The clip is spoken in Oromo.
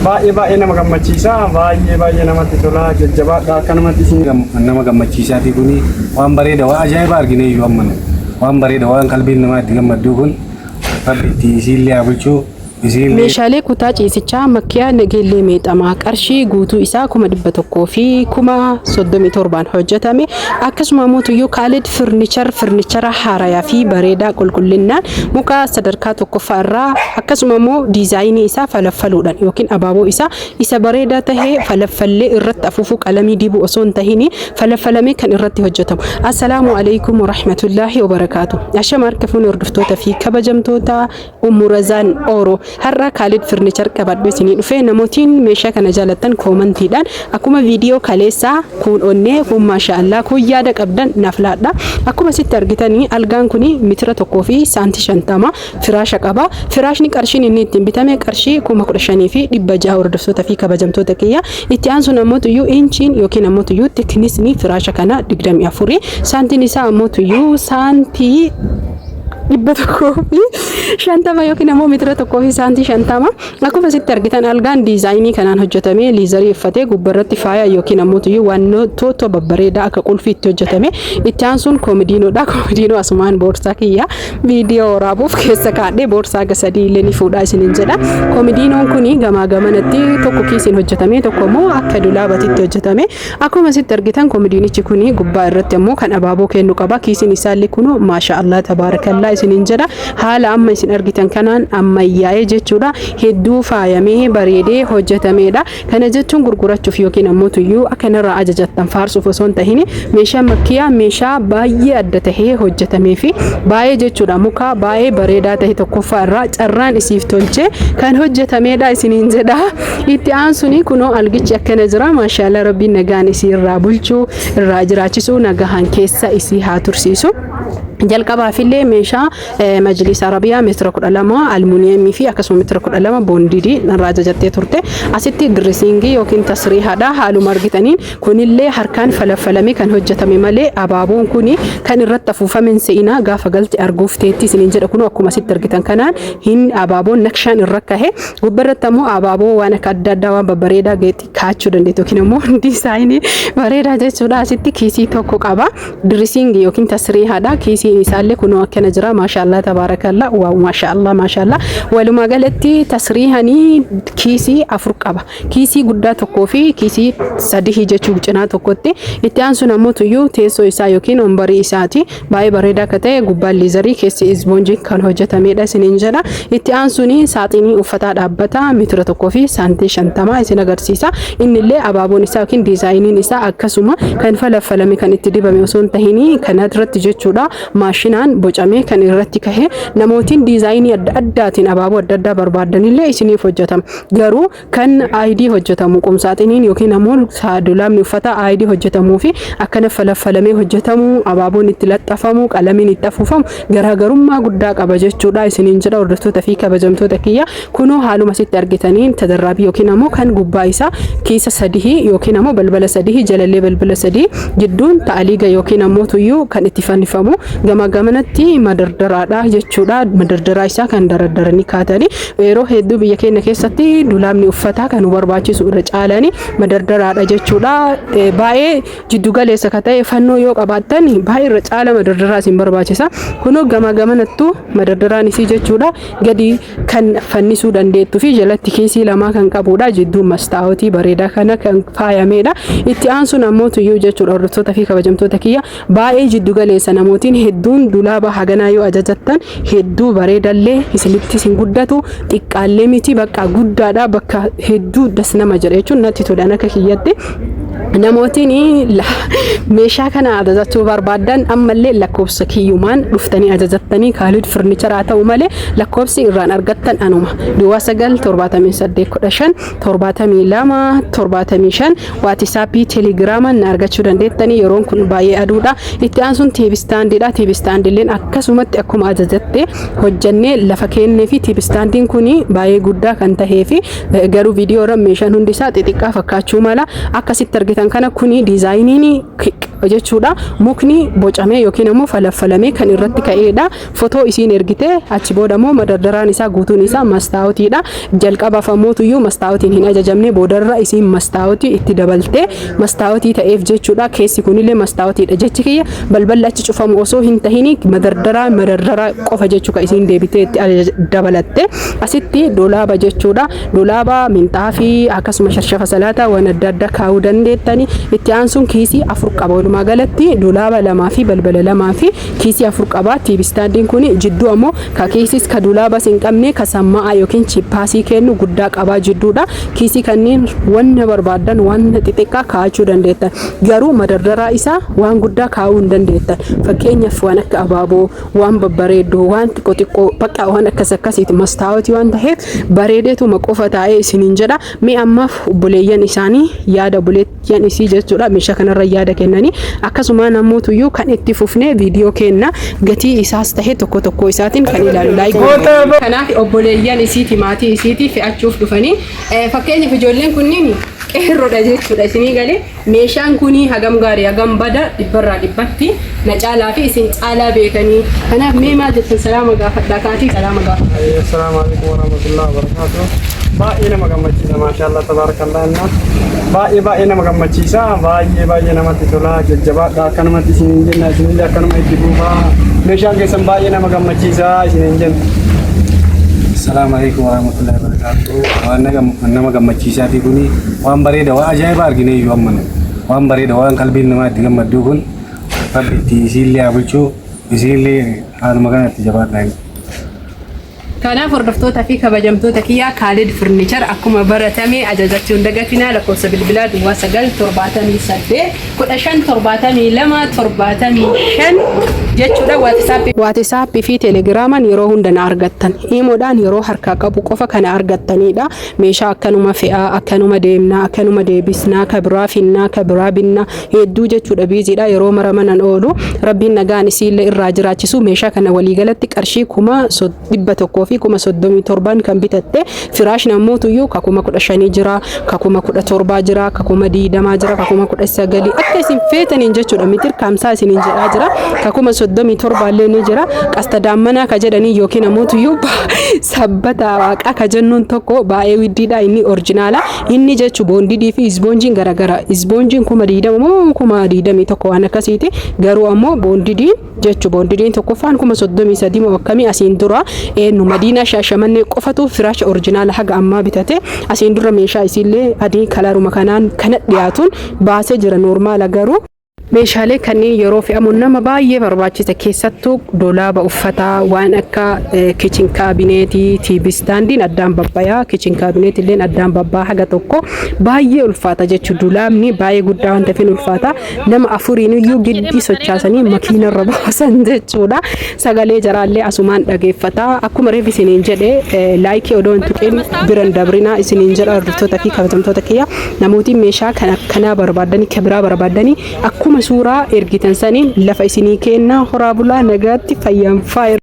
Baay'ee baay'ee nama gammachiisa. Baay'ee baay'ee namatti tola. Jajjabaadha akkanumatti isin. Nama gammachiisaati kuni waan bareeda waan ajaa'iba argine iyyuu amma nu waan bareeda waan qalbiin namaa itti gammadduu kun rabbi itti isiillee haa bulchuu isiillee. Meeshaalee kutaa ciisichaa Makkiyaa Nageellee Meexamaa qarshii guutuu isaa 100,000 fi 37,000 hojjetame. Akkasuma mootuyyuu Kaalid Firnichar firnichara haarayaa fi bareedaa qulqullinnaan muka sadarkaa tokkoffaa irraa akkasuma immoo diizaayinii isaa falaffaluudhaan yookiin abaaboo isaa isa bareedaa tahe falaffallee irratti afuufuu qalamii dibuu osoo hin tahini falaffalamee kan irratti hojjetamu. Assalaamu alaikum warahmatullaahi wabarakaatu. Ashama harka fuune hordoftoota fi kabajamtoota Ummu Razaan Oro. Har'a Kaalid Furniture qabadhe isinii dhufe. Namootiin meeshaa kana jaalattan koomantiidhaan akkuma viidiyoo kaleessaa kuun onnee kuun maasha Allah kuun yaada qabdan naaf laadha. Akkuma sitti argitanii algaan kun mitira 1 fi saantii 50 firaasha qaba. Firaashni qarshiin inni ittiin bitame qarshii 15,600 hordoftoota fi kabajamtoota kiyya. Itti aansuun ammoo tuyyuu inchiin yookiin ammoo tuyyuu thicknessni firaasha kana 24, saantiin isaa ammoo tuyyuu saantii 150 yookiin ammoo mitira 1 fi saantii 50. Akkuma asitti argitan algaan diizaayinii kanaan hojjetamee leatherii uffatee gubbarratti faaya yookiin ammoo tuyyuu wantoota babbareedaa akka qulfii itti hojjetame. Itti aansuun koomediinoodha. Koomediinoo asumaan boorsaa kiyya viidiyoo waraabuuf keessa kaadhee boorsaa ga sadii illee ni fuudhaa isiniin jedha. Koomediinoon kuni gamaa gamanatti tokko kiisiin hojjetame, tokko immoo akka dulaabatitti hojjetame. Akkuma asitti argitan koomediinichi kuni gubbaa irratti ammoo kan abaaboo kennu qaba. Kiisiin isaallee kunu maasha Allah tabaarakallaa isiniin jedha. Haala amma isin argitan kanaan ammayyaa'ee jechuudha. Hedduu faayamee bareedee hojjetameedha. Kana jechuun gurgurachuuf yookiin ammoo tuyyuu akka narraa ajajattan faarsuuf osoo hin tahin, meeshaa makkiyaa meeshaa baay'ee adda tahee hojjetamee fi baay'ee jechuudha muka baay'ee bareedaa tahe tokkoffaa irraa carraan isiif tolchee kan hojjetameedha isiniin jedha. Itti aansuni kunoo algichi akkana jira. Maashaallah, rabbiin nagaan isii irraa bulchuu irraa jiraachisuu nagahan keessa isii haa tursiisu. Jalqabaafillee meeshaa majlisa Arabiyaa meetira 12 almuuniyeemii fi akkasuma meetira 12 bondedii irraa ajajattee turte. Asitti dressingii yookiin tasriihaadha. Haaluma argitaniin kunillee harkaan falaffalamee kan hojjetame malee abaaboon kuni kan irratti afuufame hin se'inaa, gaafa galte arguuf teetti isiniin jedha. Kunoo akkuma asitti argitan kanaan hin abaaboon nakshaan irra kahe, gubbarratti ammoo abaaboo waan akka adda addaa waan babbareedaa geexi kaachuu dandeettu yookiin immoo diisaayinii bareedaa jechuudha. Asitti kiisii tokko qaba. Dressing yookiin tasriihaadha. Kiisiin isaallee kunoo akkana jira. Maashaallah tabaarakallaa. Wow, maashaallah maashaallah. Walumaa galatti tasriihanii kiisii afur qaba. Kiisii guddaa tokkoo fi kiisii sadii jechuu cinaa tokkotti. Itti aansuun ammoo tuyyuu teessoo isaa yookiin wambarii isaati. Baay'ee bareedaa akka ta'e gubbaan leatherii, keessi isboonjiin kan hojjetamedha isiniin jedha. Itti aansuun saaxinii uffataa dhaabbata meetira 1 fi saantii 50 isin agarsiisa. Innillee abaaboon isaa yookiin diizaayiniin isaa akkasuma kan falaffalame kan itti dibame osoo hin tahin kana irratti jechuudha maashinaan bocamee kan irratti kahe. Namootiin diizaayinii adda addaatiin abaaboo adda addaa barbaadanillee isiniif hojjetama. Garuu kan ID hojjetamu qumsaaxiniin yookiin ammoo dulaabni uffata ID hojjetamuu fi akkana falaffalamee hojjetamu, abaaboon itti laxxafamu, qalamiin itti afuufamu garaagarummaa guddaa qaba jechuudha isiniin jedha. Hordoftoota fi kabajamtoota kiyya, kunoo haaluma asitti argitaniin tadarraabii yookiin ammoo kan gubbaa isaa keessa sadii yookiin ammoo balbala sadii, jalallee balbala sadii, gidduun ta'aliiga yookiin ammoo tuyyuu kan itti fannifamu, gama gamanatti madardaraadha jechuudha. Madardaraa isaa kan daraddaranii kaatanii yeroo hedduu biyya keenya keessatti dulaabni uffataa kan nu barbaachisu irra caalanii madardaraadha jechuudha. Baay'ee jiddu galeessa ka ta'e fannoo yoo qabaattan baay'ee irra caala madardaraa isin barbaachisa. Kunoo gama gamanattuu madardaraan isii jechuudha gadi kan fannisuu dandeettuu fi jalatti kiisii lamaa kan qabudha. Jidduun mastaawotii bareedaa kana kan faayamedha. Itti aansuun ammoo tuyyuu jechuudha, hordoftoota fi kabajamtoota kiyya, baay'ee jiddu galeessa. Namootiin hedduun dulaaba haganaa yoo ajajattan hedduu bareedallee isinitti isin guddatu xiqqaallee miti, bakka guddaadha, bakka hedduu das nama jedha jechuun natti tolan akka kiyyatti. Namootiin meeshaa kana ajajachuu barbaadan ammallee lakkoofsa kiyyumaan dhuftanii ajajattanii Kaalid Furnicharaa ta'u malee lakkoofsi irraan argattan anuma 09 78 15 72 75 WhatsAppii, Telegiraamaan na argachuu dandeettanii. Yeroon kun baay'ee aduudha. Itti aansuun TV standiidha. TV standilleen akkasumatti akkuma ajajatte hojjannee lafa kennee fi TV standiin kun baay'ee guddaa kan tahee fi garuu viidiyoo irra meeshaan hundi isaa xixiqqaa fakkaachuu mala. Akkasitti argitan kana kuni diizaayiniin jechuudha. Mukni bocamee yookiin ammoo falaffalamee kan irratti ka'eedha. Fotoo isiin ergite achi booda immoo madardaraan isaa guutuun isaa mastaawotiidha. Jalqabaaf ammootuyyuu mastaawotiin hin ajajamne, boodarra isiin mastaawotii itti dabaltee mastaawotii ta'eef jechuudha. Keessi kunillee mastaawotiidha jechi kiyya balballi achi cufamu osoo hin tahini madardaraa madardaraa qofa jechuu kan isiin deebitee itti dabalatte. Asitti dolaaba jechuudha. Dolaaba minxaafii akkasuma sharshafa salaataa waan adda addaa kaa'uu dandeettani. Itti aansuun kiisii 4 qaba. Walumaa galatti dolaaba 2 fi balbala 2 fi kiisii 4 qaba. TV istaandiin kun jidduu ammoo ka kiisis ka dolaabas hin qabne ka samma'a yookiin chippaasii kennu guddaa qabaa jidduudha. Kiisii kanneen wanna barbaaddan wanna xixiqqaa kaa'achuu dandeettan. Garuu madardaraa isaa waan guddaa kaa'uu hin dandeettan. Fakkeenyaaf waan akka abaaboo, waan babbareedduu, waan xiqqoo xiqqoo bakka waan akkas akkasiiti mastaawotii waan ta'eef bareedeetuma qofa taa'ee isiniin jedha. Mee ammaaf obboleeyyan isaanii yaada obboleeyyan isii jechuudha meeshaa kanarra yaada kennanii akkasuma namootuyyuu kan itti fufnee viidiyoo kenna gatii isaas ta'e tokko tokko isaatiin kan ilaalu like. Kanaaf obboleeyyan isiiti maatii isiiti fe'achuuf dhufanii fakkeenyaaf ijoolleen kunniin qeerroodha jechuudha isinii galee. Meeshaan kuni hagam gaarii hagam bada dhibbarraa dhibbatti na caalaa fi isin caalaa beekanii. Kanaaf mee maal jettan salaama gaafadhaa kaatii salaama gaafadhaa. Assalaamu alaikum warahmatullahi wabarakatuh. Baay'ee nama gammachiisa, maashaallah tabaarakallah inna. Baay'ee baay'ee nama gammachiisa, baay'ee baay'ee namatti tola, jajjabaadha akkanumatti isiniin jenna, isinillee akkanuma itti fufaa. Meeshaan keessan baay'ee nama gammachiisa isiniin jenna. Assalamu alaikum warahmatullahi wabarakatuh. Waan nama gammachiisaatii kuni waan bareeda, waan ajaa'ibaa argine iyyuu amma nu. Waan bareeda, waan qalbiin namaa itti gammadduu kun Rabbi itti isiillee haa bulchuu, isiillee haaluma kanatti jabaadhaa. Kanaaf hordoftoota fi kabajamtoota kiyyaa, Kaalid Furniture akkuma baratame ajajachuu hin dagatinaa. Lakkoofsa bilbilaa 09 78 15 72 75 jechuudha. WhatsAppii fi Telegiraamaan yeroo hunda na argattan. Imoodhaan yeroo harkaa qabu qofa kana argattanidha. Meeshaa akkanuma fe'aa, akkanuma deemnaa, akkanuma deebisnaa, ka biraa finnaa, ka biraa binnaa hedduu jechuudha, busydha yeroo mara manan oolu. Rabbiin nagaan isiillee irraa jiraachisu. Meeshaa kana waliigalatti qarshii 137,000n kan bitatte. Firaashni ammootuyyuu ka 15,000 jira, ka 17,000 jira, ka 20,000 jira, ka 19,000 akka isin feetaniin jechuudha. Mitir kaamsaa isiniin jedhaa jira. Ka 37,000llee ni jira. Qasta daammanaa ka jedhanii yookiin ammootuyyuu sabbata waaqaa ka jennuun tokko baay'ee widdiidha, inni originala. Inni jechu bondedii fi isboonjiin garagara. Isboonjiin 20,000 moo 21,000 waan akkasiiti. Garuu ammoo bondediin jechu bondediin tokkoffaan 33,000 moo akkamii. Asiin dura eenyu Madiinaa Shaashamannee qofatu firaasha originala haga ammaa bitate. Asiin dura meeshaa isiillee adii kalaruma kanaan kana dhiyaatuun baasee jira normala. Garuu meeshaalee kanneen yeroo fe'amu nama baay'ee barbaachisa, keessattuu dolaaba uffataa, waan akka kitchen cabinetii, TV standiin addaan babbayaa, kitchen cabinetii illee addaan babbaa haga tokko baay'ee ulfaata jechuudha. Dolaabni baay'ee guddaa waan ta'eef ulfaata. Nama afuriin iyyuu giddii sochaasanii makiinarra baasan jechuudha. Sagalee jaraallee asumaan dhageeffata. Akkuma reef isiniin jedhe, likeii odoo hin tuqin biran dabrinaa isiniin jedha. Hordoftoota fi kabajamtoota kiyya, namootiin meeshaa kan akkanaa barbaadanii, kan biraa barbaadanii, akkuma suuraa ergitan saniin lafa isinii kennaa. Horaa bulaa, nagaatti, fayyaan faaya.